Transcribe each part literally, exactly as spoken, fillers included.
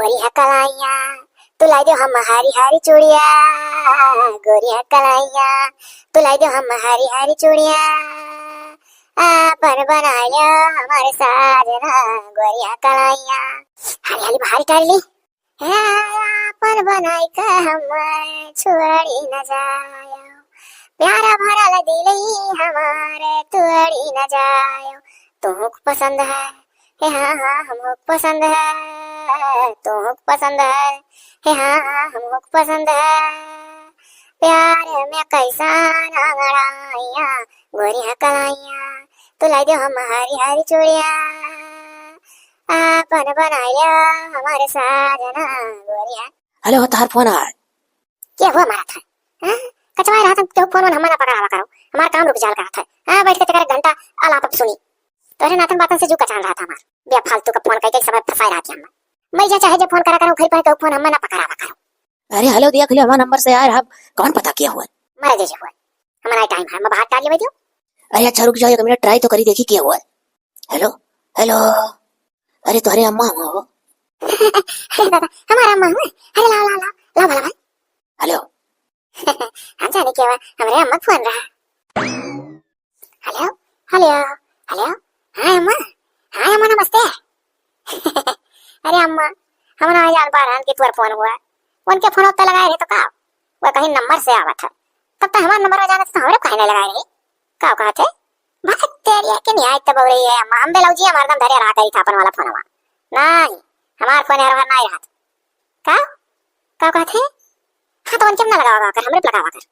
हरी हकलाइया, तू लाई दो हम हरी हरी चूड़िया। गोरी हकलाइया, तू लाई दो हम हरी हरी चूड़िया। आपन बनाया हमारे साजना, गोरी हकलाइया। हरी हरी बहारी टार ली। हे आपन बनाई के हमर छोड़ी न जायो, प्यारा भरल दिल ई हमार तोड़ी न जायो। तुहूँ के पसंद है, हे हाँ हाँ, हमहूँ के पसंद है, तुहूँ के पसंद है, हे हाँ हाँ, हमहूँ के पसंद है। प्यार में कैसन अंगड़ाइया, गोरी हकलाइया, तू लाई दे हम हरी हरी चूड़िया। आपन बनाया हमारे साजना, गोरिया। हेलो, तोहार फोन आए। के हुआ मारा था? हाँ? कचवाए रहा था, केहू फोन वोन हमें ना पकड़ावा करो। हमार काम रुक जाल करा था। हाँ, बैठ के तेकर एक घंटा आलाप सुनी। तोहरे नातन बातन से जू कचान रहा था हमार। बेफालतू का फोन कई कई समय फंसाए रहा थी हम। मैं जा चाहे जे फोन करा करो, घर पर केहू फोन हमें ना पकड़ावा करो। अरे हेलो, देख लियो, हमार नंबर से आए रहा, कौन पता के हुआ? मरे जैसे हुआ। हमारा टाइम है, मैं बाहर टाल लेवे दियो। अरे अच्छा रुक जाओ, एक मिनट ट्राई तो करी देखी के हुआ। हेलो, हेलो। अरे तोहरे अम्मा हो। अरे दादा, हमारा अम्मा हुआ। अरे लाओ, लाओ, लाओ, लाओ भला भाई। हेलो। हम जाने के हुआ, हमारे अम्मा फोन रहा। हेलो, हेलो, हेलो। हाँ अम्मा, हाँ अम्मा नमस्ते। अरे अम्मा, हम ना जान पा रहन कि तोर फोन हुआ। उनके फोन उत्ते लगाए रहे तो का? वो कहीं नंबर से आवत है। तब तो हमार नंबर में जाने तो हमरे काहे नहीं लगाए रहे? का कहते? भाई तेरी है कि नहीं, आज तो बउरई है अम्मा। हम बेलौजी हमार दम धरे रहा करी था अपन वाला फोनवा। नहीं, हमार फोन हर बार नहीं रहत। का? का कहते? हाँ तो उनके ना लगावा कर, हमरे पे लगावा कर।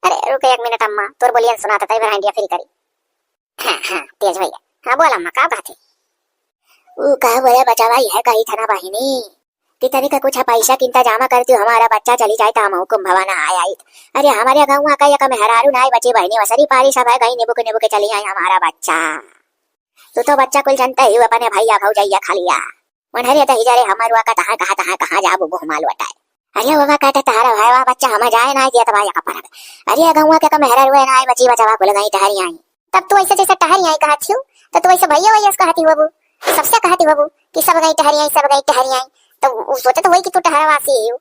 अरे रुक एक मिनट अम्मा, तोर बोलियन सुना था, तई भर इंडिया फ्री करी। हाँ, हाँ, तेज भैया। हाँ, बोल अम्मा, का कहते? ऊ का बोले बचावा, यह कही था ना बहिनी कि तनिक कुछ पैसा के इंतजाम कर दियो, हमारा बच्चा चली जाए तो हम हुकुम भवा ना आए आई। अरे हमारे गौवा का एक मेहरारू ना आई बची बहिनी, वसरी पारी सब है गई निबुक निबुक चली आई हमारा बच्चा। तू तो बच्चा कुल जानते ही हो, अपने भैया भौजैया खा लिया। मनहरे दही जरे हमर वा का तहाँ कहाँ तहाँ कहाँ जाबू घुमा लुटाए। अरे बाबा कहते तहारा भाई वा बच्चा हम जाए ना दिया तबाया का परब। अरे गौवा के का मेहरारू ना आई बची बचावा कुल गई टहरी आई। तब तू ऐसे जैसे टहरी आई कहत हियो, तो तू ऐसे भैया वैया से कहती होबू, सबसे कहती होबू कि सब गई टहरी आई, सब गई टहरी आई। तो उ सोचत होई कि तू टहरवासी हियो।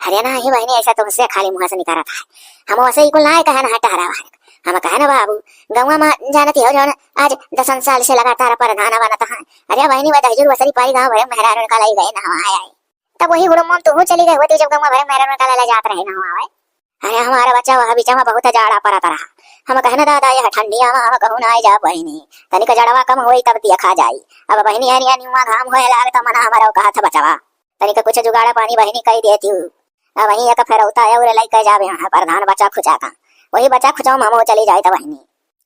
अरे ना ही बहिनी, ऐसा तुमसे खाली मुँह से निकलत है। हम वैसे ही कुल ना कहे ना टहरवा है। हम कहे ना बाबू, गौवा में जानती हो जौन आज दसन साल से लगातार प्रधान बनत है। अरे बहिनी, वह दहजूर वसरी पारी गाँव भरे मेहरारू का लाई गए ना आए आए। तब वही हुड़म्मन तू चली गई होती जब गौवा भरे मेहरारू का ले जात रहे ना आए। अरे हमारा बच्चा वह बीचा में बहुत जाड़ा परत रहा। हम कहने दादा यह ठंडिया में हम कहूँ ना आई जा बहिनी, तनिक जड़वा कम होई तब देखा जाई। अब बहिनी हरिया निम्मा घाम होए लाग त मना हमारा कहा था बचवा, तनिक कुछ जुगाड़ा पानी बहिनी कई देती हूँ। अब वहीं एक फेरौता है उरे लई के जावे यहाँ प्रधान बच्चा खुचा का, वही बच्चा खुचा में हम चली जाए तो बहिनी।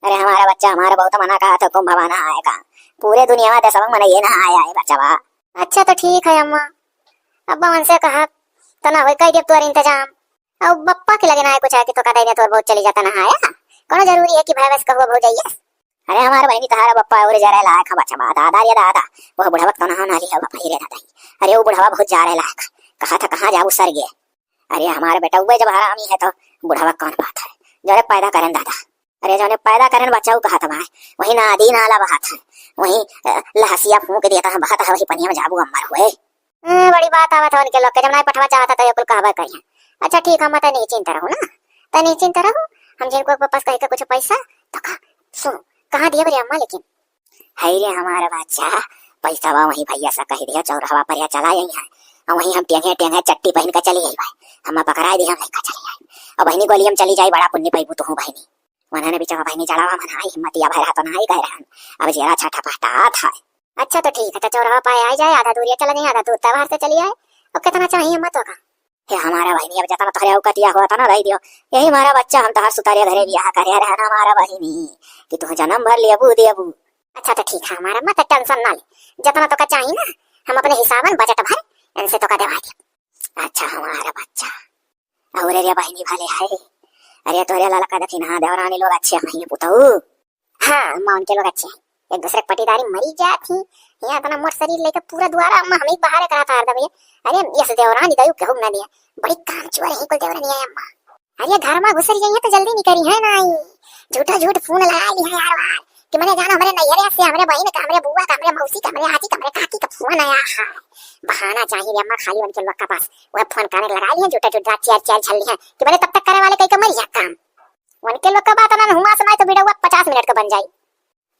अरे हमारा बच्चा हमारा बहुत मना कहा था कुंभ भवाना आएगा, पूरे दुनिया में दसवंग मन ये ना आया है बचवा। अच्छा तो ठीक है अम्मा, अब्बा उनसे कहा तो ना होई कई देब तोर इंतजाम। अब बप्पा के लगे ना है कुछ है कि तो कह दे तोर बहुत चली जाता ना आया। कौन जरूरी है कि भाई बस कहो बहुत जाइए। अरे हमार बहिनी तहारा बप्पा और जरे लायक है बचवा, दादा रे दादा, वह बुढ़वा तो ना ना लिया बाप रे दादा। अरे वो बुढ़वा बहुत जा रहे लायक, कहा था कहाँ जाबू सर गे। अरे हमारे बेटा वो जब हरामी है तो बुढ़वा कौन बात है, जरे पैदा करें दादा। अरे जौने पैदा करें बच्चा वो कहा था भाई, वही ना आदि नाला बहात है, वही अ, लहसिया फूंक देता है बहात है, वही पनिया में जाबू अम्मर हुए। ए, बड़ी बात आवत है उनके लोग के, जब नाई पठवा चाहता तो ये कुल कहबे करिहैं। अच्छा ठीक है, मैं तो निश्चिंत रहूँ ना, तो निश्चिंत रहूँ। हम जिनको वापस कह के कुछ पैसा तो का, सुनो, कहाँ दिए रे अम्मा लेकिन? है रे हमारा बच्चा, पैसा वा वही भैया से कह दिया, चौराहा पर या चला आई है, और वहीं हम टेंगे टेंगे चट्टी पहन के चली आई भाई, हम पकड़ा दी, हम लेकर चली आई। और बहनी गोलियम चली जाई, बड़ा पुण्य पैबू तू बहनी। उन्होंने बिचवा बहनी जड़ावा मन आई हिम्मतिया भरा तो ना आई गए रहन, अब जेरा छठा पहटा था। अच्छा तो ठीक है, तो चौराहा पाए आ जाए, आधा दूरिया चला जाए, आधा दूर बाहर से चली आए। अब कितना चाहिए हिम्मत होगा? हे हमारा बहिनी, अब जतना तोहरे औकतिया हो, तना दई दियो। यही हमारा बच्चा हम तोहर सुतारे घरे बियाह करे रहन हमारा बहिनी, कि तू जन्म भर लेबू देबू। अच्छा तो ठीक है हमारा, मत टेंशन ना ले, जतना तोका चाही ना, हम अपने हिसाबन बजट भर इनसे तोका देवा दे। अच्छा हमारा बच्चा, और रे बहिनी भले है, अरे तोहरे ललका देखी ना देवरानी लोग अच्छे हैं पुतऊ। हाँ, अम्मा, उनके लोग अच्छे हैं। एक दूसरे के पटीदारी मरी जात ही। यहाँ इतना मोट शरीर लेके पूरा दुआरा अम्मा हमें बाहर करा था हरदम ये। अरे, यस देवरानी दयु केहू ना दिया। बड़ी कामचोर है कुल देवरानी है अम्मा। अरे, घर में घुसर जाइए तो जल्दी निकली है ना आई। झूठा झूठ फोन लगा ली है यार वार। कि मने जानो हमरे नैहरे से, हमरे बहिन का, हमरे बुआ का, हमरे मौसी का, हमरे आजी का, हमरे काकी का फोन आया है। बहाना चाहिए रे अम्मा, खाली उनके लोग का पास। वह फोन काने लगा लिए, झूठा झूठा चार चार छल्ली है कि मने तब तक करे वाले कई का मर जा काम। उनके लोग का बात ना हुआ सुनाई तो बिडौआ पचास मिनट का बन जाई।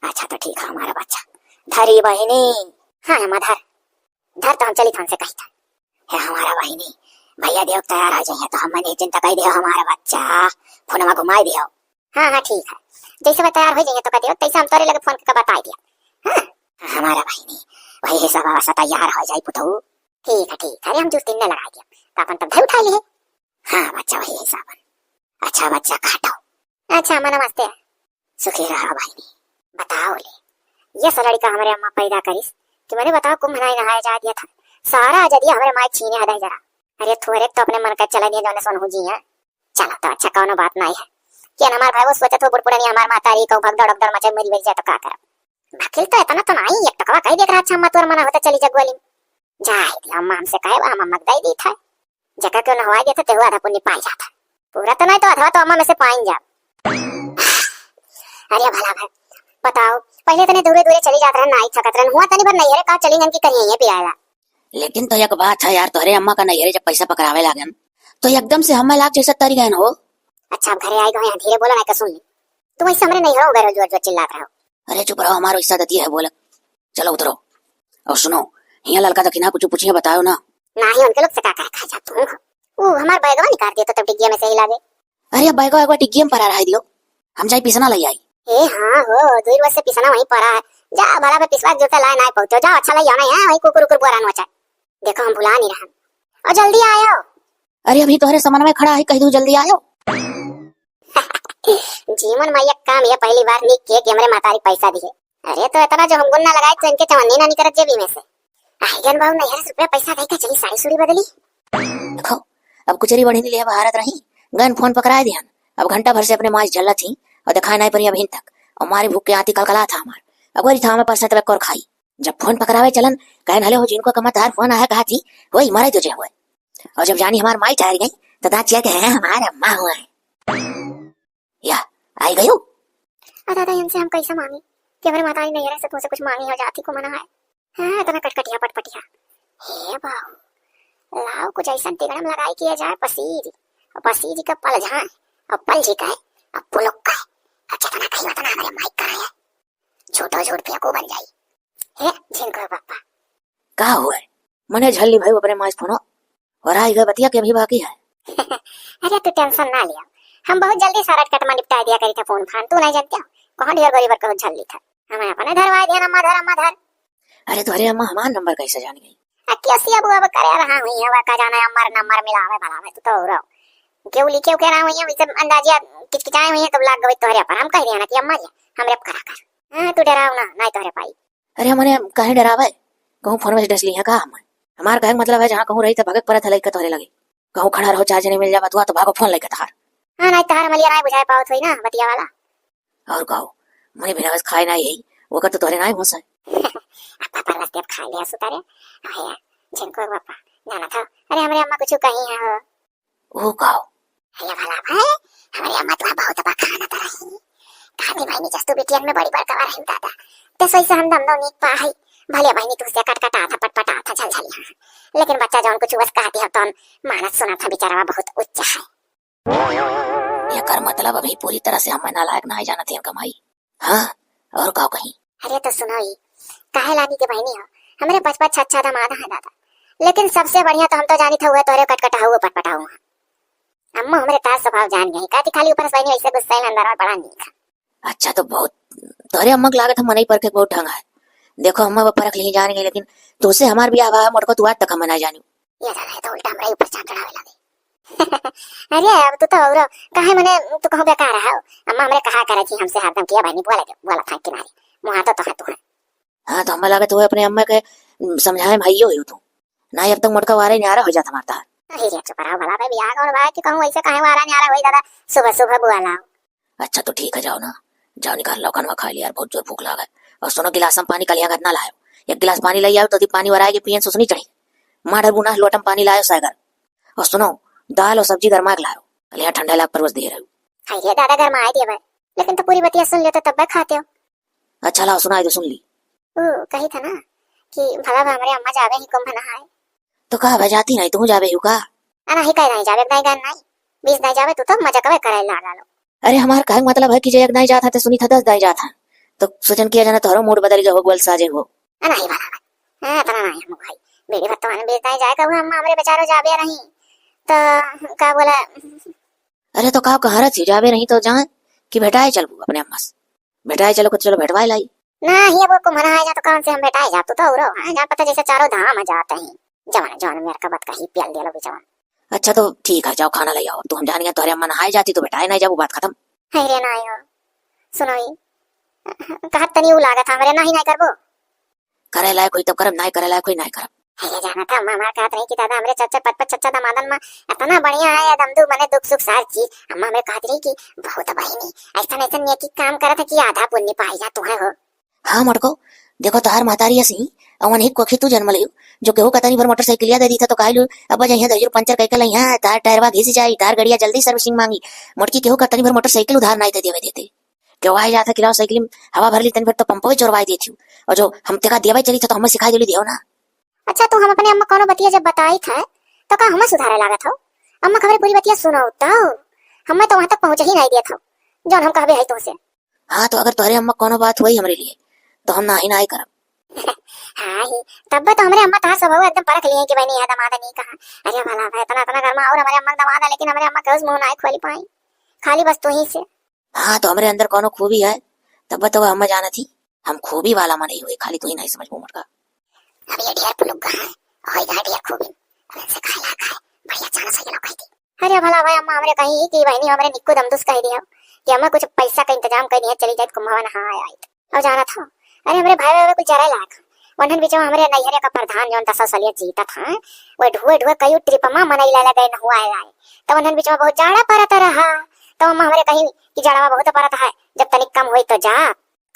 अच्छा तो ठीक है हमारा बच्चा, धरी बहिनी। हाँ अम्मा धर, धर तो हम चली थान से कही था। हे हमारा बहिनी, भैया देव तैयार हो जाइए तो हम नहीं चिंता कर दियो हमारा बच्चा, फोनमा घुमाई दियो। हाँ हाँ ठीक है, जैसे वह तैयार हो जाइए तो कह दियो, तैसे हम तोरे लगे फोन करके बताई दिया। हाँ हमारा बहिनी, वही हिसाब से तैयार हो जाई पुतहू। ठीक है ठीक है, अरे हम जूस तीन लगा दिया तो अपन तब उठा लिए। हाँ बच्चा वही हिसाब। अच्छा बच्चा काटो। अच्छा अम्मा नमस्ते। सुखी रहा बहिनी। बताओ ले, ये सा लड़का हमरे अम्मा पैदा करिस कि मने बताओ कुंभ नाई नहाए जाए दिया था, सारा आजादी हमरे माई छीने हदे जरा। अरे थोरे तो अपने मन का चला दिया जौने सोनहु जी हैं। चलो तो अच्छा कौनो बात नाई है। कि हमार भाई वो सोचत हो बुढ़पुड़नी हमार माता री कहूँ भगदड़ अगदड़ मचे मरी मरी जाए तो का करब। बाकिर तो इतना तो नाई, एक टकवा कही देख रहा अच्छा अम्मा तोर मना होता चली जगवाली। जाए दिया अम्मा हमसे कहे हम अम्मा दे दी था। जका क्यों न हवाई देते तेहू आधा पुण्य पाई जाता। पूरा तो नहीं तो आधा तो अम्मा में से पाइन जा। अरे भला भाई, बताओ, पहले तने दूरे दूरे चली जात रहन, नाई थकत रहन, हुआ तनी भर नैहरे का चली गन की करिए ये पियाला। लेकिन तो एक बात है यार, तोहरे अम्मा का नैहरे जब पैसा पकड़ावे लागन तो एकदम से हमें लाग जैसा तरी गए हो। अच्छा अब घरे आई गए हैं, धीरे बोलो ना, सुन ली। तुम ऐसे हमरे नैहरे हो गए रहो, जोर जोर चिल्लात रहो। अरे चुप रहो, हमारो हिस्सा देती है बोलत। चलो उतरो। और सुनो, हियाँ ललका दखिना कुछ पूछिए बताओ ना। नाही उनके लोग से का कहे खा जा तू। वो हमार बैगवा निकाल दियो तो तब डिग्गिया में से ही लागे। अरे बैगवा एक बार डिग्गिया में पड़ा रहा दियो, हम जाई पिसना ले आई। ए हाँ हो, दो रोज से पिसना वहीं पड़ा है। जा भला पे पिसवा जूता लाए ना पहुँचो, जाओ अच्छा ले आओ ना, यहाँ वहीं कुकुर कुकुर बोरा नोचा। देखो हम भुला नहीं रहा, और जल्दी आयो। अरे अभी तोहरे समन में खड़ा है, कह दू जल्दी आयो। जीवन में एक काम ये पहली बार नहीं किए कि हमरे मातारी पैसा दिए। अरे तो इतना जो हम गुन्ना लगाए तो इनके चवन्नी ना निकलत जेबी में से। आइगन बाबू नैहर से रुपया पैसा दे के चली साड़ी सूड़ी बदली। देखो, अब कुचरी बढ़ी ले भारत रही, गन फोन पकड़ाए दिहन। अब घंटा भर से अपने माज झल्ला थी और दिखाए नहीं पड़ी अभी तक। और मारी भूख के आती कलकला था हमार। अगोरी था हमें परसा तबे कर खाई। जब फोन पकड़ावे चलन, कहन हले हो जिनको कमत हर फोन आया कहा थी, वही मरे तुझे हुए। और जब जानी हमार माई ठहर गई, तो दांत चिया के हैं हमार अम्मा हुआ है। या, आई गयो। अरे दादा, इनसे हम कैसे मांगी कि हमरे माता नहीं रहे से तुमसे कुछ मांगी हो जाती को मना है। हाँ, इतना कटकटिया पटपटिया। हे बाबू, लाओ कुछ ऐसा तिगड़म लगाई किया जाए पसीज। और पसीज का पल झाए, और पल जी का है, और पुलुक का है। और जितना कही उतना हमारे माइक का है। झूठो झूठ पिया को बन जाई। हे झिनको पापा। का हुआ? मने झल्ली भाई अपने माइस फोनो। और आई गए बतिया के अभी बाकी है। अरे तू टेंशन ना लिया, हम बहुत जल्दी सारा कटमा निपटा दिया करी था फोन फान, तू नहीं जानते हो कहाँ ढेर बड़ी बार कहो झल्ली था। हमें अपने धरवाए दिया नम्मा धर, अम्मा धर। अरे तो अरे अम्मा हमार नंबर कैसे जान गई? अक्की अस्सी अब अब करे रहा हुई है, वह का जाना है अम्मा नंबर मिलावे भला में तू तो हो रहो। क्यों लिखे के रहा हुई है, वैसे अंदाजिया किचकिचाए हुई है, तब लाग गए तोहरे पर। हम कह दिया ना कि अम्मा जी हमरे पर करा कर। हाँ तू डराओ ना, नहीं तोहरे पाई। अरे हमरे काहे डरावे? कहूँ फोन में से डस ली है का हम? हमार कहे के मतलब है जहाँ कहूँ रही तो भागे के परत है लइका तोहरे लगे। कहूँ खड़ा रहो चार जने मिल जावा तो, तो भागो फोन लेके तहार। हाँ नहीं तहार मलिया नहीं बुझाए पावत होई ना बतिया वाला। और कहो, मने बिना बस खाए नहीं है, वो का तो तोहरे नहीं होसा है। अपा पर बस देव खा लिया सुतारे। भैया, झिनको पापा, जाना था। अरे हमरे अम्मा कुछ कही है हो। ओ काओ? अरे भला भाई, हमरे अम्मा तो बहुत बखानत रही। कहती बहिनी जस्तु बिटियन में बड़ी बड़का रही दादा। ते सोई से हम दम दो नीक पा है। भले बहिनी तुझसे कटकटा था, पटपटा था, झलझलिया। लेकिन बच्चा जौन कुछ बस कहती है तौन मानत सुनत है, बेचारा बहुत उच्च है। एकर मतलब अभी पूरी तरह से हमें नालायक ना जानत है कमाई। हाँ, और का कहीं? अरे तो सुनो ही, काहे लागी के बहिनी हो, हमरे बचपन अच्छा अच्छा दामाद है दादा, लेकिन सबसे बढ़िया तो हम तो जानी था हुए तोहरे कटकटाऊ पटपटाऊ है। अम्मा हमरे तार स्वभाव जान गई, काती खाली ऊपर से बहिनी ऐसे गुस्सा अंदर में बड़ा नीक है। अच्छा तो बहुत, तोहरे अम्मा के लागत हम मनई परखे बहुत ढंग है। देखो अम्मा वो परख ली जान गई, लेकिन तुझसे हमार बियाह हुआ मोटको तू आज तक हम ना जानू। ये दादा, ये तो उल्टा हमरे ऊपर चांट चढ़ावे लगे। अरे अब तू तो और काहे मने तू कहूँ बेकार है। अम्मा हमरे कहा करे थी हमसे हरदम किया बहिनी बोला दे, बोला था किनारे मुहा तो तोहा तू है। हाँ तो हमें लगे तू अपने अम्मा के समझाए भाइयों ही तू। ना अब तक मोटका वारा न्यारा हो जाता मारता। अरे रे चुप रहो भला भाई, बियाह कौन भाई कि कहूँ ऐसे काहे वारा न्यारा होई दादा, सुबह सुबह बुआ लाओ। अच्छा तो ठीक है, जाओ ना, जाओ निकाल लो खानवा खा लिया यार, बहुत जोर भूख लागा है। और सुनो गिलास में पानी कल यहाँ ना लायो, एक गिलास पानी ले आओ तो दी पानी वराए के पियन सुसनी चढ़ी। माँ डर बुना लोटम पानी लायो सागर। और सुनो, दाल और सब्जी गरमा के लायो, कल यहाँ ठंडा लाग परवस दे रहे हो। हाय रे दादा गरमाए दिए भाई, लेकिन तो पूरी बतिया सुन लेते तब मैं खाते हो। अच्छा लाओ सुनाई दो, सुन ली। ऊ कही था ना कि भला बा हमरे अम्मा जाबे ही कुंभ नहाए। तो का बा जाती नहीं, तू जाबे ही का? आ नहीं, कह नहीं जाबे, एक दाई गन नहीं, बीस दाई जाबे, तू तो मजा कबे करे ला ला लो। अरे हमार कहे के मतलब है कि जे एक दाई जात है तो सुनी था दस दाई जात है, तो सोचन किया जाना तोहरो मूड बदल गया हो, गोल साजे हो। आ नहीं बना, हाँ, इतना नहीं हम भाई, बीड़ी भत्ता वाले बीस दाई जाए कबू अम्मा हमरे बेचारो जाबे रही, तो का बोला, अरे तो का कहाँ रहती जाबे रही तो जाए कि भेटाए चलबू अपने अम्मा से, भेटाए चलो, कुछ चलो भेटवाए लाई। ना ही अब कुंभ नहाए जा तो कौन से हम भेटाए जा, तू तो उरो, हाँ, जान पता जैसे चारों धाम जाते हैं। जवान, जवान मेरे का बात कही पियल दिया लो जवान। अच्छा तो ठीक है, जाओ खाना ले आओ, तू हम जान गया तोहरे अम्मा नहाए जाती तो भेटाए नहीं जाबू, बात खत्म। है रे ना आयो, सुनो ई, कहत तनी उ लागत हमरे नहीं, नहीं करबो। करे लायक होई तब करब, नाय करे लायक होई नाय करब। अरे जाना था, अम्मा हमार कहत रही कि दादा हमरे चार चार पाँच पाँच छह छह दमादन में इतना बढ़िया है, दमदू मने दुख सुख सार चीज। अम्मा हमरे कहत रही कि बहुत बहिनी ऐसा ऐसा नेकी काम करत है कि आधा पुण्य पाई जा तुम्हें हो। हाँ मटको, देखो तोहार महतारी ऐसी, अवन ही कोखी तू जन्म लियो, जो केहू का तनी भर मोटरसाइकिलिया दे दी था तो काहे लू, अब जइया दहिजर पंचर कइके लइया, तार टायरवा घिस जाई, तार गड़िया जल्दी सर्विसिंग मांगी। मोटकी केहू का तनी भर मोटरसाइकिल उधार नाई दे देवे देते। केहू आए जात है कि लाओ साइकिल में हवा भर ली, तनी भर तो पंपवे चोरवाए देती हूँ। और जो हम तेका देवे चली था तो हमें सिखाई देली दियो ना। अच्छा, तो हम अपने अम्मा कौनो बतिया जब बताई था, तो का हमें सुधारे लागत हो? अम्मा खबरे पूरी बतिया सुनो तो, हमें तो वहां तक पहुंच ही नहीं दिया था, जौन हम कहबे है तुमसे। हाँ, तो अगर तोहरे अम्मा कौनो बात हुई हमरे लिए, तो हम नाही नाही करब। हाँ ही, तब तो हमरे अम्मा तहार स्वभाव एकदम परख लिए कि बहिनी यह दमाद नहीं कहा। अरे भला भाई, इतना इतना गर्मा और हमरे अम्मा दमाद है, लेकिन हमरे अम्मा कभी मुंह नहीं खोली पाई, खाली बस तू ही से। हाँ, तो हमरे अंदर कौनो खूबी है, तब तो वह अम्मा जानत ही। हम खूबी वाला मनई हुए, खाली तू ही नहीं समझ मोटका। अब ये ढेर पुलुग्गा है, और ये ढेर खूबी, उनसे खाए ला खाए, बढ़िया चांस है ये लोग खाई थी। अरे भला भाई, अम्मा हमरे कही कि बहिनी हमरे निक्को दमदुस कह दिया कि अम्मा कुछ पैसा का इंतजाम कर दिया, चली जाए कुंभवा नहा आए। और जाना था, अरे हमरे भाई भाई कुछ जरा लाग, उन्हन बीच में हमरे नैहरे का प्रधान जौन दस सलिया जीता था, वह ढुए ढुए कई ट्रिप में मनई ला गए नहुआ आए। तो उन्हन बीच में बहुत जाड़ा परत रहा, तो अम्मा हमरे कही कि जाड़वा बहुत परत है, जब तनिक कम होई तो जा।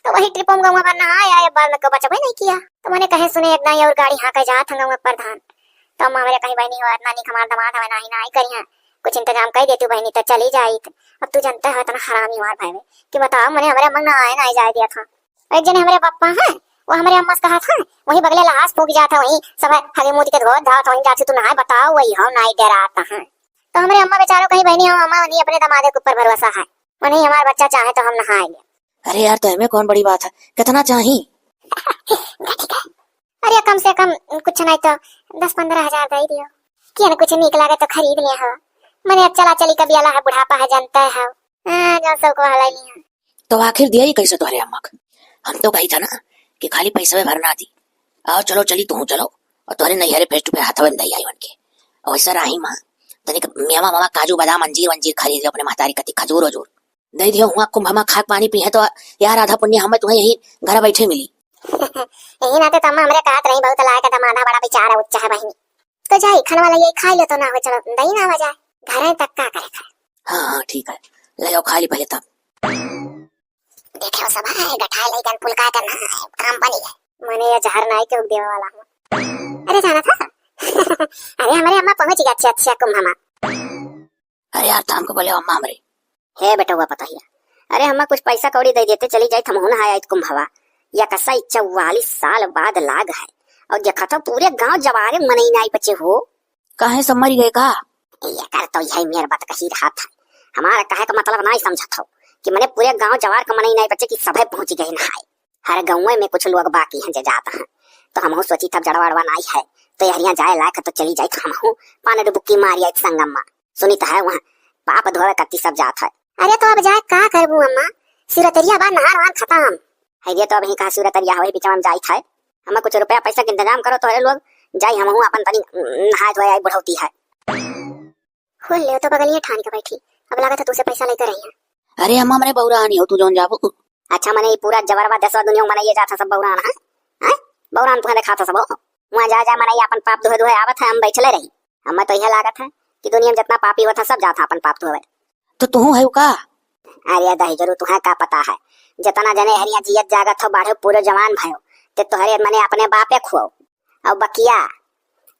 तो वही ट्रिप में गौवा भर नहाए आए, बाद में क्यों बचबे नहीं किया। तो मने कहे सुने एक दाई और गाड़ी हाँके जात हन गौवा प्रधान। तो अम्मा हमरे कही बहिनी हो, इतना निक हमार दमाद हवे, नाही नाही करिया, कुछ इंतजाम कर देती बहिनी तो चली जाइत। अब तू जानते हो इतना हरामी हमार भाई में कि बताओ मने हमरे अम्मा ना आए ना जाए दिया था। और एक जने हमरे पप्पा हैं, वो हमरे अम्मा से कहा था, वही बगले लहास फूक जात है, वही सब हगे मूत के धोत धात, वही जाती तू नहाए, बताओ वही हो नाई डराता है। तो हमरे अम्मा बेचारो कही बहिनी हो अम्मा उन्हीं अपने दमादे के ऊपर भरोसा है, उन्हीं हमार बच्चा चाहे तो हम नहाए ले। अरे यार, तो हमें कौन बड़ी बात है, कितना चाही? घटिका। अरे, कम से कम कुछ नहीं तो दस पन्द्रह हजार दे दियो। किया न कुछ नीक लागे तो खरीद ले हो। मने अब चला चली कभी आला है, बुढ़ापा है, जानता है। हाँ, जो सब को हलाई लिया। तो आखिर दिया ही कैसे तोहरे अम्मा के? हम तो कही था ना कि खाली पैसा में भरना दी। आओ चलो, चली तू चलो, और तोहरे नैहरे face to face हाथवे में दई आई उनके। और वैसा राही माँ, तनिक मेवा मावा, काजू बादाम, अंजीर वंजीर खरीद लियो अपने महतारी कती, खजूर वजूर। दे दियो हुआ कुंभ मा खाक पानी पीहे तो यार आधा पुण्य हमें तुम्हें यही घर बैठे मिली। यही नाते तो अम्मा हमरे कहत रही, बहुत लायक है दमादा, बड़ा विचार है, उच्चा है बहिनी। तो जाई खाना वाला ये खाई लो तो ना हो, चलो दही ना हो जाए, घर है तक का करे खाए। हाँ हाँ ठीक है, ले जाओ खा ली पहले तब। देखे हो सब है गठाए लइकन पुलका के ना काम बनी है। मने ये जहर नाई के देवे वाला हूँ। अरे जाना था। अरे हमरे अम्मा पहुँच गया अच्छे अच्छे कुंभ मा। अरे यार, तो हमको बोले अम्मा हमरे। हे बेटवा पतोहिया, अरे हम्मा कुछ पैसा कौड़ी दे देते, चली जाइत हमहू नहाए आइत कुंभवा। या कसा ई चौवालीस साल बाद लाग है, और देखत हो पूरे गांव जवारे मनई नाई बचे हो। काहे सब मरी गए का? ये कर तो यही मेर बात कही रहा था। हमारा कहे का मतलब नाई समझत हो कि मने पूरे गांव जवार का मनई नाई बचे कि सभे पहुंच गए नहाए। हर गाँव में कुछ लोग बाकी हैं जे जात हैं, तो हमहू सोची था जड़वा अड़वा नाई है, तो यहरिया जाए लायक तो चली जाइत हमहू पान डुबकी मारी आइत संगम मा। सुनित है वहाँ पाप धोवे कत्ती सब जात है। अरे तो अब जाए का करबू अम्मा, सिरतरिया बा नहान वहान खतम। है ये तो अबहीं कहा सिरतरिया हवे बिचवा में जाइत है। हमें कुछ रुपया पैसा के इंतजाम करो तोहरे लोग, जाई हमहू अपन तनी नहाए धोए आई बुढ़ौती है। खोल ले तो बगलिया ठान के बैठी, अब लागत है तुसे पैसा लेकर रही है। अरे अम्मा मने बौरा आनी हो तू जौन जाबू। अच्छा मने ई पूरा जवरवा देसवा दुनिया मने ये जात है सब बौरा आना है? हैं? बौरा आन तुहे देखात है सब। वहाँ जा जा मने अपन पाप धोए धोए आवत है, हम बैठले रही। हमें तो यह लागत है कि दुनिया में जितना पापी होता सब जाता अपन पाप धोवे। तो तू है का? अरे दही जरूर तुहे का पता है, जितना जने हरिया जियत जागत हो बाढ़े पूरे जवान भयो, ते तोहरे मने अपने बापे खो। और बकिया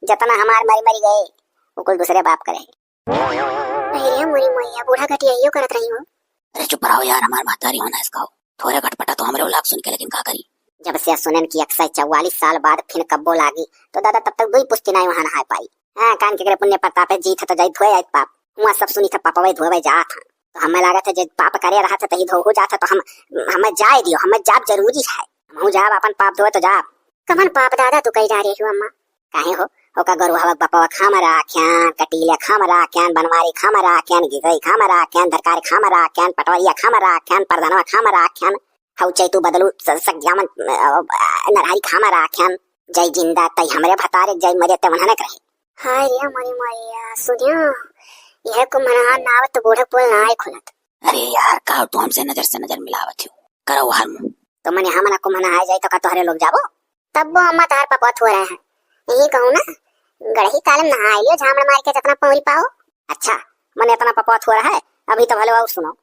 जितना हमार मरी मरी गए, वो कुल दूसरे बाप करे। अरे मोरी मोइया, बूढ़ा घटिया यो करत रही हो। अरे चुप रहो यार, हमार महतारी होना इसका हो। थोरे घटपटा तो हमरे लाग सुन के, लेकिन का करी? जब से सुनेन कि एक सौ चौवालीस साल बाद फिन कब्बो लागी, तो दादा तब तक दुई पुस्ती नाई वहाँ नहाए पाई। हाँ, कान के करे पुण्य प्रताप है, जीत है तो जाई धोए आई पाप। हुआ सब सुनी था पापवे धोवे जात है। तो हमें लागत है जे पाप करे रहा था तही धोहू जात है, तो हम, हमें जाए दियो, हमें जाब जरूरी है। हमहू जाब अपन पाप धोए तो जाब। कमन पाप दादा तू कई डारे हो अम्मा? काहे हो? ओका गरुहवा बपवा खाम राख्यान, कटीले खाम राख्यान, बनवारी खाम राख्यान, गिदई खाम राख्यान, दरकार खाम राख्यान, पटवरिया खाम राख्यान, परधनवा खाम राख्यान, हऊ चैतू बदलू स-, सग्यामन, अ, अ, नरहरी खाम राख्यान, जय जिंदा तई हमरे भतारे, जय मरे ते उन्हने करे। हाय रे मरी मरिया, सुनियो, यह कुम्हनहार नावत तो बूढ़े पुल ना आए खुलत। अरे यार, का तू हमसे नजर से नजर मिलावत हो? करो हर मुंह। तो मने हम ना कुम्हनहार जाई तो का तोहरे लोग जाबो? तब वो अम्मा तार पपवा थो रहा है। यही कहूँ ना, गड़ही कालम नहाए लियो, झामड़ मार के जितना पौरी पाओ। अच्छा, मने इतना पपवा थो रहा है, अभी तो भले और सुनो।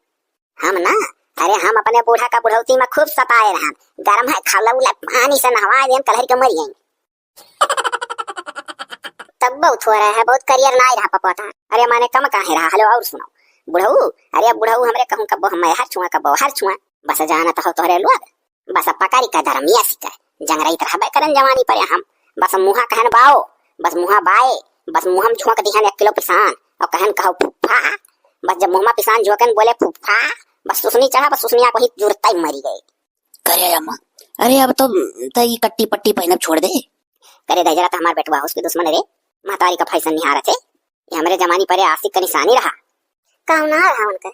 हम ना, अरे हम अपने बूढ़ा का बुढ़ौती में खूब सताए रहन। गरम है, खाला उला पानी से नहवाए देन, कलहर के मर गई। तब बहुत थो रहा है, बहुत करियर ना रहा पपवा था। अरे माने कम काहे रहा, हलो और सुनो। बुढ़ऊ, अरे बुढ़ऊ हमरे कहूँ कब्बो हम हर छुआ, कब्बो हर छुआ। बस जानत हो तोहरे लोग। बस पकड़ी का धर्मिया सिका, जंगरइत रहबे करन जवानी पर हम। बस मुहा कहन बाओ, बस मुहा बाए, बस मुहा में झोंक दिहन एक किलो पिसान, और कहन कहो फुफ्फा। बस जब मुहमा पिसान झोंकन बोले फुफ्फा, बस सुसनी चढ़ा, बस सुसनिया को ही जुरता ही मरी गए। करे अम्मा, अरे अब तो त ई कट्टी पट्टी पहनब छोड़ दे। करे दहिजरा त हमार बेटवा उसके दुश्मन रे, महतारी का फैशन निहारत है। ये हमरे जमानी परे आशिक का निशानी रहा। कहू ना रहा उनका?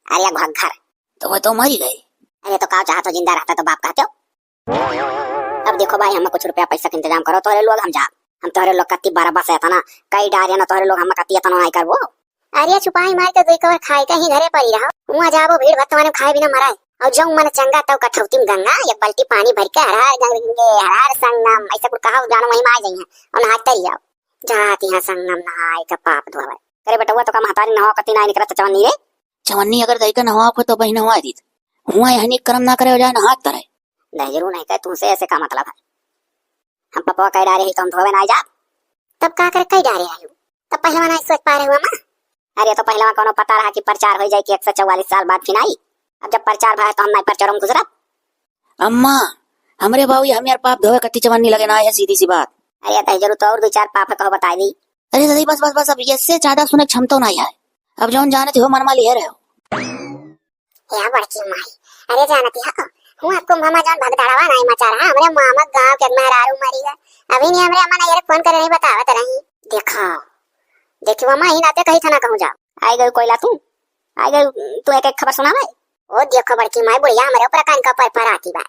अरे घग्घर। तो वो तो मरी गए। अरे तो का चाहत हो, जिंदा रहता तो बाप कहते हो? अब देखो भाई, हम कुछ रुपया पैसा का इंतजाम करो, तोहरे लोग हम जा, हम तोहरे लोग कत्ती बराबर से इतना कई डारे ना, तोहरे लोग हम कत्ती इतना नहीं करबो। अरे चुपाई मार के दुई कवर खाए के ही घरे पड़ी रहो, हुआ जाबो भीड़ भत्त माने खाए बिना मराए। और जो मन चंगा तब कठौती में गंगा, एक बाल्टी पानी भर के हर हर गंगे, हर हर संगम, ऐसे कुछ कहा जानो वहीं में आ जाइए और नहाते ही आओ। जाती यहाँ संगम नहाए का पाप धोवे। अरे बेटवा, तो का महतारी नहाओ कती ना निकलत चवन्नी रे? चवन्नी अगर दई का नहाओ को तो बहिन नहाए दीत। हुआ यहनी करम ना करे हो जाए नहात तरे। दहिजरू नहीं कहे तुमसे ऐसे का मतलब है? हम पपवा कह डारे ही तो हम धोवे ना जाब। तब का करे कह डारे रही? तब पहलवा नहीं सोच पा रहे हुआ माँ? अरे तो पहलवा कोनो पता रहा कि प्रचार हो जाए कि एक सौ चौवालीस साल बाद फिनाई। अब जब प्रचार भा है तो हम नहीं प्रचारों में गुजरब। अम्मा, हमरे बाबू ये हम यार पाप धोवे कत्ती चवन्नी लगे ना है, सीधी सी बात। अरे दहिजरू तो और दो चार पाप है कहो बताई दी। अरे दादी बस बस बस, अब इससे ज्यादा सुने क्षमता नहीं है। अब जौन जानत हो मन मा लिहे रहो। या बड़की माई, अरे जानती हो, हुआ कुंभ मा जौन भगदड़वा नाई मचा रहा, हमरे मामा गांव के मेहरारू मरी है। अभी नहीं हमरे अम्मा नहीं फोन करे नहीं बतावत रही। देखो, देखी वो माई नाते कही था ना कहूँ जाओ। आई गई कोयला तू, आई गई तू एक एक खबर सुनावे। ओ देखो बड़की माई, बुढ़िया हमरे ऊपर कान का पर पर आती बा।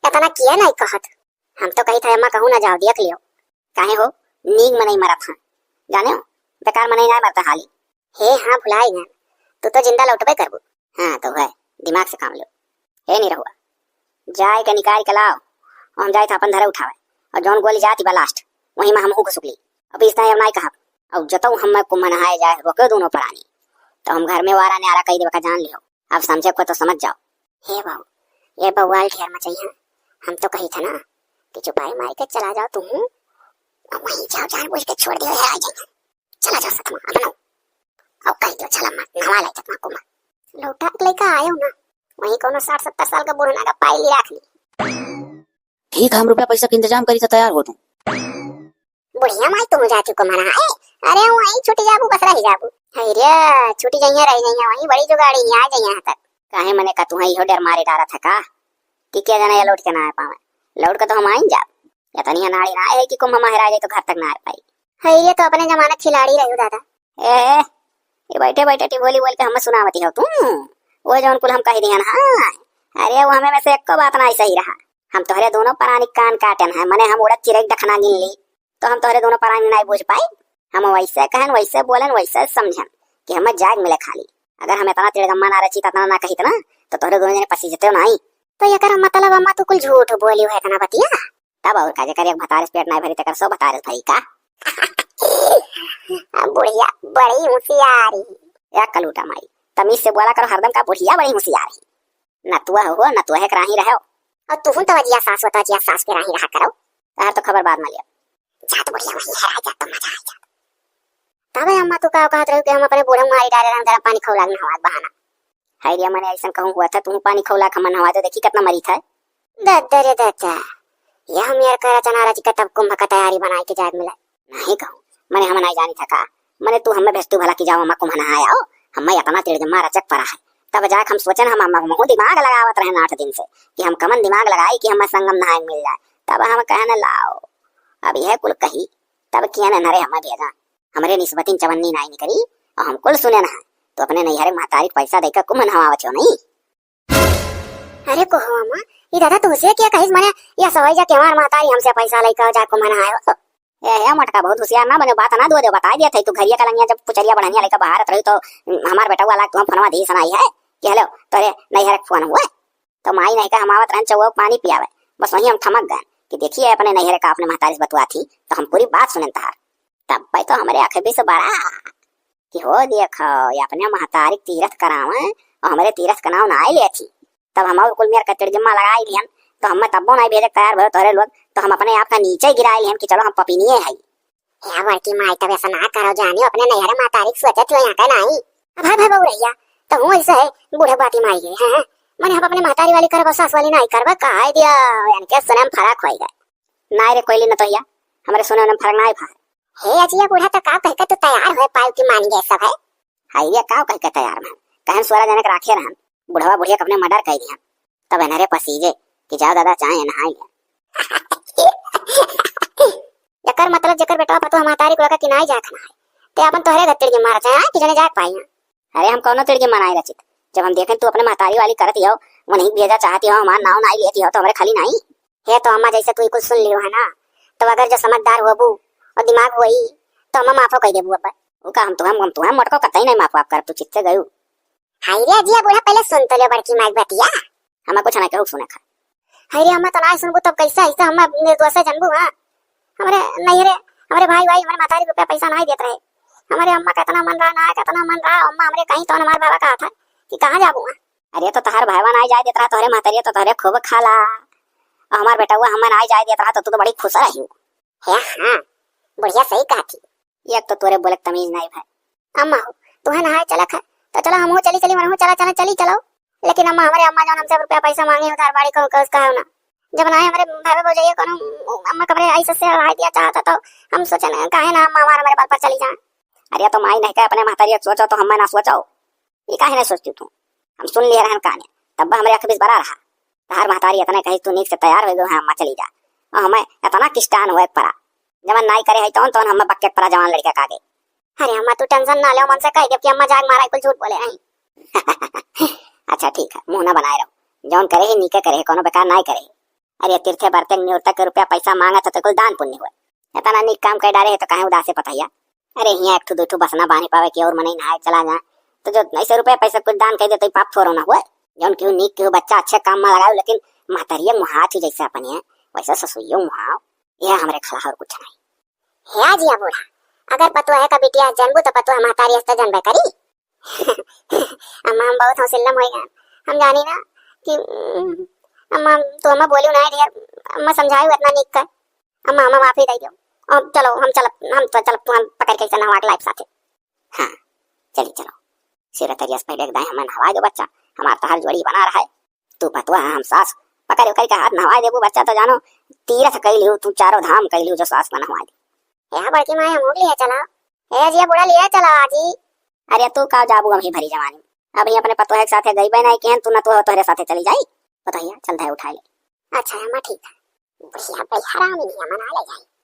इतना किया नहीं कहत। हम तो कही था अम्मा कहूँ ना जाओ, देख लियो। काहे हो, नीक मनई मरत हाँ, जाने हो, बेकार मनई ना मरता हाली। हे हाँ, भुलाई गन, तू तो जिंदा लौटबे करबू। हाँ तो है, दिमाग से काम लो। हे निरहुआ, जाए के निकाल के लाओ, और हम जाए था अपन धरे उठावे, और जौन गोली जाती बा लास्ट, वहीं में हम घुसुकली। अब इस टाइम नाई कहब, और जतऊ हम कुंभ नहाए जाए रोके दोनों प्राणी, तो हम घर में वारा न्यारा कही देवे का जान लियो। अब समझे को तो समझ जाओ। हे बाबू, ये बउआल ढेर मचई है। हम तो कही था ना कि चुपाई मार के चला जाओ तुम, और वहीं जाओ, जानबूझ के छोड़ दियो, हेरा जाइए। चला जाओ सतमा, अपनो। और कह दियो, चला मत, नहवा लाई चकमा कुमा। लौटा के लेके आयो ना, वहीं कोनो साठ सत्तर साल का बूढ़ा नागा पाई ली राख ली। ठीक, हम रुपया पैसा के इंतजाम करी तो तैयार हो तू। बुढ़िया माई तुम जाती को मना है? अरे वहीं छुटी जाबू, बस रह जाबू। है रे, छुटी जाइए, रह जाइए, वहीं बड़ी जुगाड़ी नहीं आ जाइए यहाँ तक। काहे मने का तुहा इहो डर मारे डारा था का? कि क्या जाने ये लौट के ना आ पावे। लौट के तो हम आइन जाब। या तनिया नाड़ी ना आए कि कुंभ मा हेरा जाए तो घर तक ना आ पाई। है ये तो अपने जमाना खिलाड़ी रहो दादा। ए, ये बैठे बैठे टिबोली बोल के हमें सुनावती हो तू। वो जौन कुल हम कह दिहन, हाँ। अरे वो हमें में से एको बात ना सही रहा। हम तोहरे दोनों परानी कान काटन है, मने हम उड़द चिरई डखना गिन ली, तो हम तोहरे दोनों परानी नाई बूझ पाई। हम वैसे कहन, वैसे बोलन, वैसे समझन कि हमें जाग मिले खाली। अगर हम इतना तिड़गम्मा ना रचित, इतना ना कहित ना, तो तोहरे दोनों जने पसीजते नाई। तो एकर मतलब अम्मा तू कुल झूठ बोली हो इतना बतिया? तब और का, जेकर एक भतारे से पेट नाई भरी, तेकर सौ भतारे से भरी का? अब बुढ़िया बड़ी होशियारी। या कलूटा माई, तमीज से बोला करो हरदम, का बुढ़िया बड़ी होशियार है। नतुआ हो, नतुआ है कराही रहो। और तुहू तो अजिया सास हो, तो अजिया सास के राही रहा करो। तहर तो खबर बाद में लिया। जा तो बुढ़िया वहीं हेरा जा, तो मजा आ जा। तबे अम्मा तू का कहत रही कि हम अपने बूढ़े मारी डारे रंग गरम पानी खौला के नहवात बहाना। हाय रे, मने अइसन कहूँ हुआ था, तू पानी खौला के मन हवा तो देखी कितना मरी था। दद्दा रे दद्दा, यह हम यार करा चना रच के तब कुंभ का तैयारी बनाए के जाए मिला। नहीं कहूँ, मने हम नहीं जानी था का, मने तू हमें भेजतू भला कि जाओ अम्मा कुंभ नहाए आओ, हमें इतना तिड़गमा रचक पड़ा है। तब जाके हम सोचन हम अम्मा को दिमाग लगावत रहन आठ दिन से कि हम कमन दिमाग लगाई कि हमें संगम नहाए मिल जाए। तब हम कहन लाओ, अब यह कुल कही, तब किया न नरे हमें भेजा। हमरे निस्बतिन चवन्नी नाई निकरी और हम कुल सुने ना है। तो अपने नैहरे महतारी के पैसा देकर कुंभ नहावत हो नहीं। अरे कोहो अम्मा, ई दादा तुहसे क्या कहिस, मने या सवई जा के हमार महतारी हमसे पैसा लइका जा कुंभ नहाए हो। ए, हे मोटका, बहुत होशियार ना बने, बात ना दुआ दे, बताई दिया था तू घरिया का लंगिया जब पुचरिया बढ़निया लइका बाहर रही तो हमार बेटा वाला तुम फोनवा दी सनाई है कि हेलो, तोरे नैहर के फोन हुआ। तो माई नहीं का हम आवत रहन चौवा पानी पियावे, बस वहीं हम ठमक गए कि देखिए अपने नैहर का अपने महतारी से बतुआ थी तो हम पूरी बात सुनन तहार। तब पे तो हमरे आंखें भी से बड़ा कि हो देखो, ये अपने महतारी के तीरथ करावे और हमरे तीरथ का नाम ना आई लेथी। तब हम और कुल मेर कचड़ जिम्मा लगाई लिहन, तो हमें तब्बो नहीं भेजे के तैयार भयो तोहरे लोग, तो हम अपने आप का नीचे गिराई लिहन कि चलो हम पपिनिये हई। हे बड़की माई, तब ऐसा ना करो जानी, अपने नैहरे महतारी के सोचत हो यहाँ का नहीं। अब है भाई बहू रहिया, तो हूँ ऐसे है, बूढ़े बाटी माई गए हैं, मने हम अपने महतारी वाली करब, सास वाली नहीं करब, कहा दिया, इनके सुने में फर्क होई गए। नाय रे कोयली नतोहिया, हमरे सुने में फर्क नाय भा। हे अजिया बूढ़ा, तो का कह के तू तैयार होए पाऊ कि मान गए सब है? हाय रे, का कह के तैयार में? कहन सोरा जने के राखे रहन, बुढ़वा बुढ़िया के अपने मर्डर कर दिया। तब एनहरे पसीजे कि जाओ दादा चाहे नहाई ले। एकर मतलब जेकर बेटवा पतोह महतारी को लगा कि नाई जाए खाना है, ते अपन तोहरे घर तिड़गी मारा चाहे कि जने जाए पाई। अरे हम कौनो तिड़गी मनाई रचित, जब हम देखें तू अपने महतारी वाली करत हो, वो नहीं भेजा चाहती हो, हमार नाव नाई लेती हो, तो हमरे खाली नाई। हे तो अम्मा, जैसे तू कुछ सुन लियो है ना, तो अगर जो समझदार होबू और दिमाग होई, तो अम्मा माफो कह देबू अब। उ का हम तुहम, हम तुहम मोटको कतई नहीं माफ वाफ करब, तू चित्ते गयू। हाय रे अजिया बूढ़ा, पहले सुन तो ले बड़की माई बतिया। हमें कुछ ना कहू सुने खा। हाय रे अम्मा, तो ना सुनबू तब कैसे, ऐसे हम निर्दोष है जनबू, हाँ? हमरे नहीं रे, हमरे भाई भाई हमरे महतारी रुपया पैसा नहीं देत रहे। हमरे अम्मा का इतना मन रहा ना, कितना मन रहा, अम्मा हमरे कहीं तो हमारे बाबा कहा था कि कहाँ जाबू, हाँ? अरे तो तोहर भाईवा ना जाए देत रहा, तोहरे महतारी तो तोहरे खूब खाला, और हमार बेटवा हमें ना जाए देत रहा तो तू तो बड़ी खुश रही। हे हाँ, बुढ़िया सही कहा थी। एक तो तोरे बोले के तमीज नहीं भाई। अम्मा हो, तू है नहाए चला खा, तो चलो हम हो चली चली, मन हो चला चला चली चलो। लेकिन अम्मा, हमरे अम्मा जौन हमसे रुपया पैसा मांगे उधार बाड़ी कहूँ कस कहा ना, जब ना हमरे भावे भौजाइये कोनो अम्मा कमरे आई सस्ते रहा दिया चाहता तो हम सोचे ना काहे ना अम्मा हमारे हमारे बल पर चली जाए। अरे तो माई नहीं कहे अपने महतारी सोचो तो हमें ना सोचो, ये काहे ना सोचती तू? हम सुन लिए रहन काने, तब हमरे अख बीस बड़ा रहा। तहार महतारी इतने कही तू नीक से तैयार हो गयो है अम्मा चली जा, और हमें इतना किस्टान हुए पड़ा, जवन नाई करे है तौन तौन हमें बक्के पड़ा जवान लड़का कागे। अरे अम्मा, तू टेंशन ना ले, मन से कह दे कि अम्मा जाग मारा कुल झूठ बोले हैं। अच्छा ठीक है, मुंह ना बनाए रहो, जौन करे है नीके करे है, कोनो बेकार नाई करे है। अरे तीर्थे बरते न्योरता के रुपया पैसा मांगा तो कुल दान पुण्य हुए, इतना नीक काम कर डारे है तो काहे उदासे पतैया। अरे हियाँ एक ठो दो ठो बसना बांधे पावे कि और मनई नहाए चला जा, तो जो ऐसे रुपया पैसा कुछ दान कर दे तो पाप थोड़ो ना हुए। जौन केहू नीक केहू बच्चा अच्छे काम में लगाओ, लेकिन महतरिया मुहात ही जैसे अपने है, वैसे ससुइयो मुहाओ, यह हमरे खला और कुछ नहीं। हे जिया बूढ़ा, अगर पतोह का बिटिया जनबू तो पतोह महतारी हस्ते जनबे करी। अम्मा, हम बहुत हौसला में होई गए, हम जानी ना कि, अम्मा, तू अम्मा बोलियो ना ढेर, अम्मा समझाई इतना नीक कर। अम्मा, अम्मा माफी दे दियो। अब चलो, हम चलत, हम तो चलत, तू हम पकड़ के चल नहवा के लाइफ साथे। हाँ, चली चलो। सिर तरिया से पहले एक दाएं हमें नहवा दो बच्चा, हमार तहार जोड़ी बना रहा है। तू पतवा है, हम सास, पकड़ उकड़ के हाथ नहवा देबू बच्चा तो जानो, तीरथ कई लियो, तू चारों धाम कई लियो जो सास में नहवा दे। ए बड़की माई, हम लिए चला। ए जिया बूढ़ा, लिए चला आजी। अरे तू का जाबू हम ही भरी जवानी, अब ही अपने पतोह के साथे गई बहन आई केहन, तू ना तो तोहरे साथे चली जाई। पतोहिया, चल धाय उठा ले। अच्छा अम्मा, ठीक है। बुढ़िया भाई हरामी नहीं मना ले जाई।